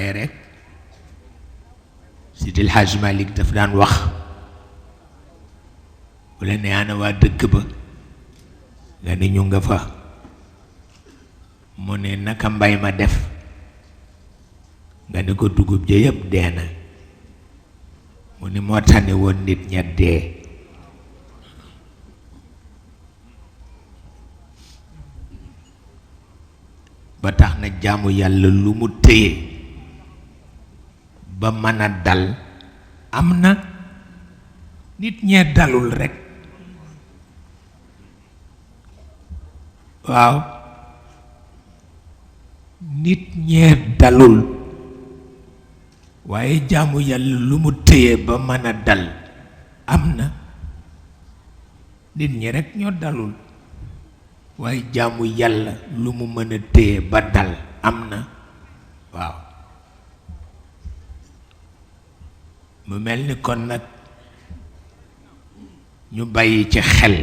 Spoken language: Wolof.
waaye rek Sidil Hadj Malick daf daan wax bu la ne ana waa dëkk ba nga ni ñu nga fa mu ne naka mbay ma def nga ni ko dugub ja yëpp dee na mu ni moo tane woon nit ña dee ba tax na jaamu yàlla lu mu téye ba mën a dal am na nit ñee dalul rekk waaw nit ñee dalul waaye jaamu yàlla lu mu téye ba mën a dal am na nit ñi rekk ñoo dalul waaye jaamu yàlla lu mu mën a téye ba dal am na waaw mu mel ni kon nag ñu bàyyi ci xel